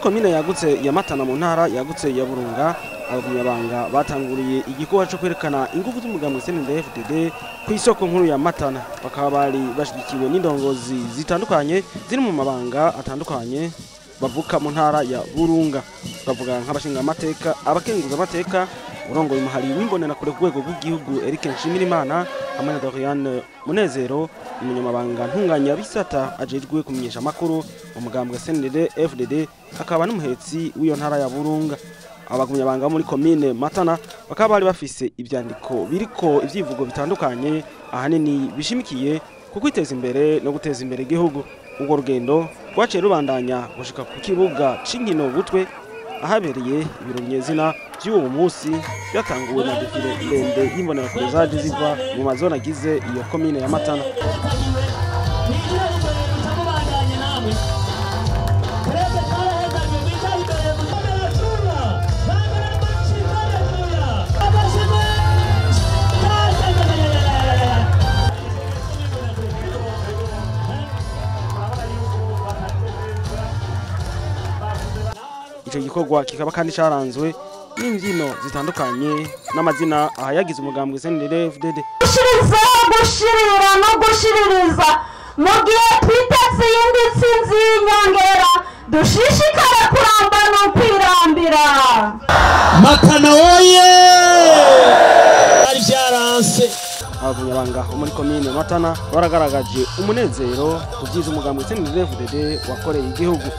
Komine yagutse ya Matana, mu ntara yagutse ya Burunga, abagumyabanga batanguriye igikorwa cyo kwerekana ingufu z'umugambwe CNDD-FDD ku isoko nkuru ya Matana. Bakaba bari bashigikiwe n'indongozi zitandukanye ziri mu mabanga atandukanye bavuka mu ntara ya Burunga, bavuga nk'abashinga amateka, abakenguza amateka, urongoye umuhari w'imbonerakure ku rwego rw'igihugu Eric Nshimirimana, hamwe na Doriane Munezero, umunyamabanga ntunganya bisata ajejwe kumenyesha amakuru mu mugambwe CNDD FDD, akaba n'umuhetsi w'iyo ntara ya Burunga. Abagumyabanga bo muri komine Matana bakaba bari bafise ivyandiko biriko ivyivugo bitandukanye, ahanini bishimikiye ku kwiteza imbere no guteza imbere igihugu. Urwo rugendo rwaciye rubandanya gushika ku kibuga c'inkino Butwe, ahabereye ibiro nyezina vy'uwo munsi byatanguwe na défilé ndende y'imbonerakure zaje ziva mu mazone agize iyo komine ya Matana. Ico gikorwa kikaba kandi caranzwe n'imbyino zitandukanye n'amazina ahayagize umugambwe CNDD-FDD. Gushiriza, gushirira no gushiririza, mu gihe twiteze iyindi ntsinzi y'inyongera, dushishikare kuramba no kwirambira. Matana oye! Ari byaranse. Abagumyabanga bo muri komine Matana baragaragaje umunezero ku vyiza umugambwe CNDD-FDD wakoreye igihugu.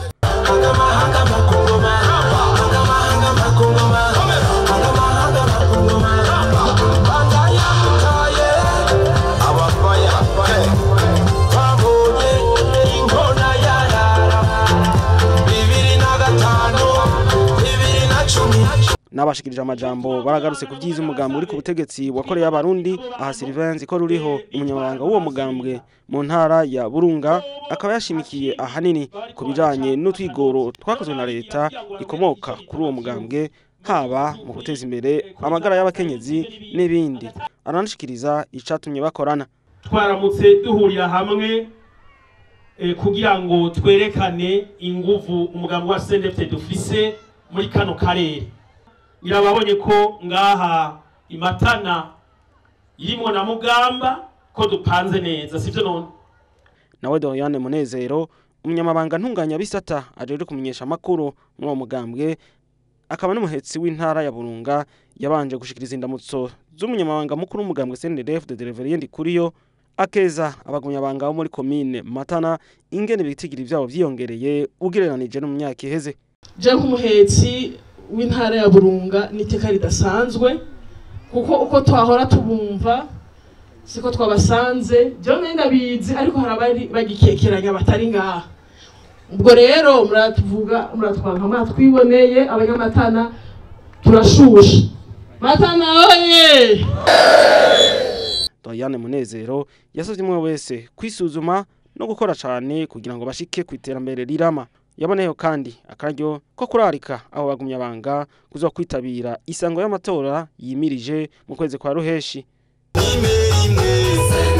N'abashikirije amajambo baragarutse ku vyiza umugambi uri ku butegetsi wakoreye Abarundi. Aha Sylvain ko ruriho, umunyamabanga w'uwo mugambwe mu ntara ya Burunga, akaba yashimikiye ahanini ku bijanye n'utwigoro twakozwe na leta ikomoka kuri uwo mugambwe, haba mu guteza imbere amagara y'abakenyezi n'ibindi. Aranashikiriza icatumye bakorana. Twaramutse duhurira hamwe kugira ngo twerekane inguvu umugambi wa CNDD dufise muri kano karere. Nyirababonye ko ngaha imatana irimwo na Mugamba, ko dupanze neza, sivyo none? Nawe Doriane Munezero, umunyamabanga ntunganya bisata ajejwe kumenyesha amakuru muri uwo mugambwe, akaba n'umuhetsi w'intara ya Burunga, yabanje gushikiriza indamutso z'umunyamabanga mukuru w'umugambwe CNDD-FDD Reverien Ndikuriyo, akeza abagumyabanga bo muri komine Matana ingene ibitigiri vyabo vyiyongereye ugereranije no mu myaka iheze. Je nk'umuhetsi w'intara ya Burunga, n'iteka ridasanzwe, kuko uko twahora tubumva siko twabasanze. Jewe ndabizi, ariko hari abari bagikekeranya batari ngaha. Ubwo rero muratuvuga, muratwanka, muratwiboneye. Abanyamatana turashushe. Matana oye! Doriane Munezero yasavye umwe wese kwisuzuma no gukora cane kugira ngo bashike ku iterambere rirama. Yaboneyeho kandi akaryo ko kurarika abo bagumyabanga kuza kwitabira isango y'amatora yimirije mu kwezi kwa Ruheshi. Ime ime.